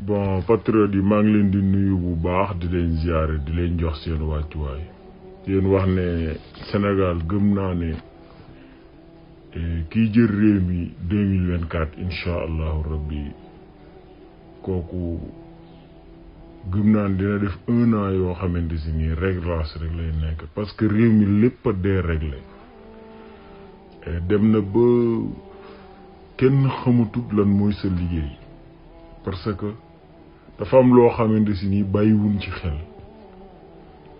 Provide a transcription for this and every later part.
bon patriote yi maa ngi leen di nuyu bu baax di leen ziare di leen jox seen wàccuwaay yéen wax ne Sénégal gëm naa ne kii jël réew mi 2024 incha allahu rabbi kooku gëm naa ne dina def 1 an yoo xamante si nii réglage rek lay nekk parce que réew mi lépp a déréglé dem na ba kenn xamatut lan mooy sa liggéey parce que dafa am loo xamante si nii bàyyiwuñ ci xel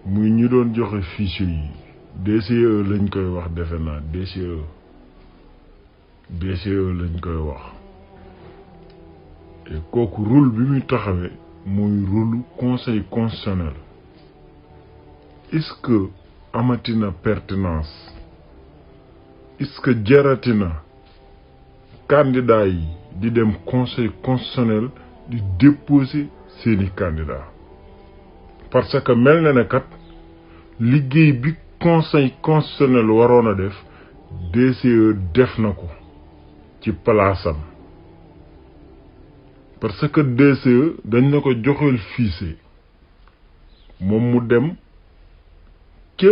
muy ñi doon joxe fichier yi DCE lañ koy wax defe naa DCE lañ koy wax et kooku rôle bi muy taxawee mooy rôle conseil constitutionnel est-ce que amatina pertinence est-ce que jaratina candidat yi di dem conseil constitutionnel di déposer seeni candidat parce que mel na ne kat liggéey bi conseil constitutionnel waroon a def DCE def na ko ci palaasam parce que DCE dañ na ko joxeel fichier moom mu dem ca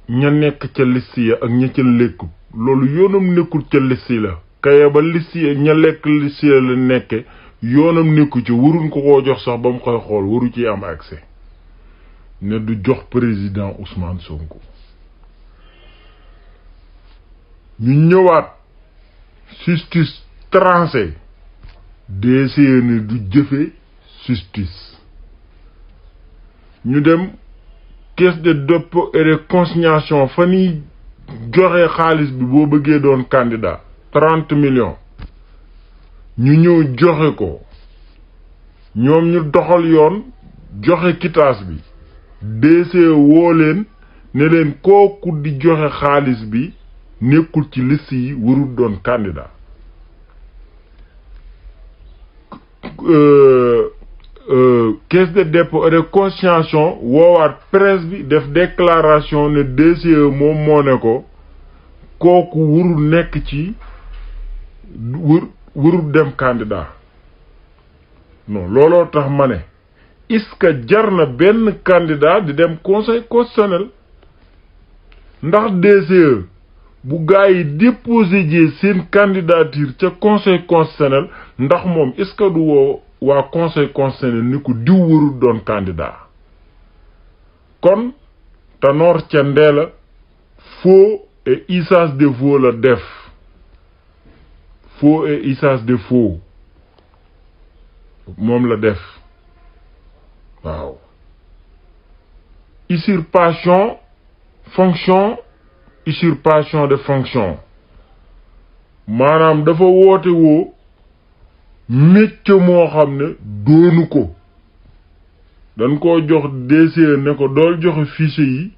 ña nekk ca liste ya ak ña ca lekkut loolu yoonam nekkul ca liste la kaye ba liste ya ña lekk liste ya la nekke yoonam nekku ci waruñ ko koo jox sax ba mu koy xool waru ci am accès ne du jox président Ousmane Sonko ñu ñëwaat justice tranché DCE ne du jëfe justice ñu dem caisse de dépôt et de consignation fa ni joxe xaalis bi boo bëggee doon candidat 30 millions ñu ñëw joxe ko ñoom ñu doxal yoon joxe quittance bi DCE woo leen ne leen kooku di joxe xaalis bi nekkul ci liste yi warul doon candidat caisse de dépôt et de consignation woowaat presse bi def déclaration ne DCE moom moo ne ko kooku warul nekk ci warul dem candidat non looloo tax ma ne est-ce que jar na benn candidat di dem conseil constitutionnel ndax DCE bu gaa yi déposé jee seen candidature ca conseil constitutionnel ndax moom est-ce que du woo waa conseil constitutionnel ni ko diw warul doon candidat kon Tanor Thiendella faux et usage de faux la def faux et usage de faux moom la def waaw usurpation de fonction maanaam dafa woote woo métier moo xam ne doonu ko dañ koo jox DCE ne ko dool joxe fichier yi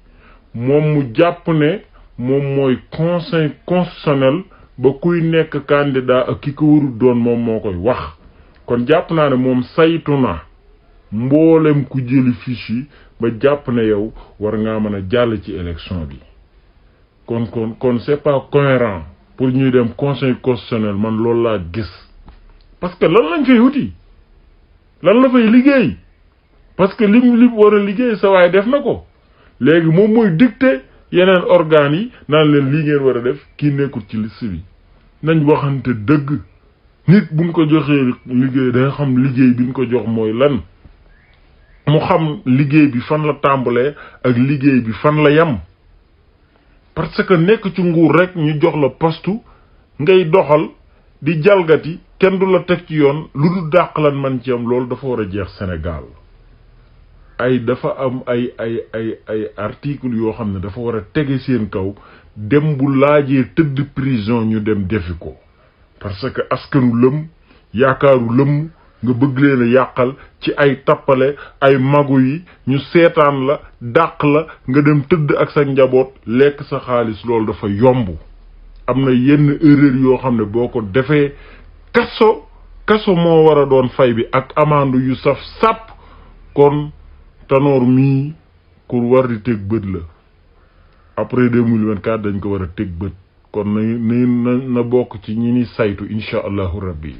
moom mu jàpp ne moom mooy conseil constitutionnel ba kuy nekk candidat ak ki ko warul doon moom moo koy wax kon jàpp naa ne moom saytu na mboolem ku jëli fiche yi ba jàpp ne yow war ngaa mën a jàll ci élection bi kon c'est pas cohérent pour ñuy dem conseil constitutionnel man loolu laa gis parce que lan lañ fay wuti lan la fay liggéey parce que lim war a liggéey sa waay def na ko léegi moom mooy dicté yeneen organes yi naan leen lii ngeen war a def kii nekkul ci liste bi nañ waxante dëgg nit buñ ko joxee liggéey da nga xam liggéey biñ ko jox mooy lan mu xam liggéey bi fan la tàmbalee ak liggéey bi fan la yam parce que nekk ci nguur rek ñu jox la postu ngay doxal di jalgati kenn du la teg ci yoon lu du dàq lan man ci am loolu dafa war a jeex Sénégal dafa am ay article yoo xam ne dafa war a tege seen kaw dem bu laajee tëdd prison ñu dem defi ko parce que askanu lëm yaakaaru lëm nga bëgg leen a yàqal ci ay tappale ay magu yi ñu seetaan la dàq la nga dem tëdd ak sa njaboot lekk sa xaalis loolu dafa yomb am na yenn erreur yoo xam ne boo ko defee kaso moo war a doon fay bi ak amande yu saf sàpp kon Tanor mii ku war di teg bët la après 2024 dañ ko war a teg bët kon na bokk ci ñi ni saytu incha allahu rabbi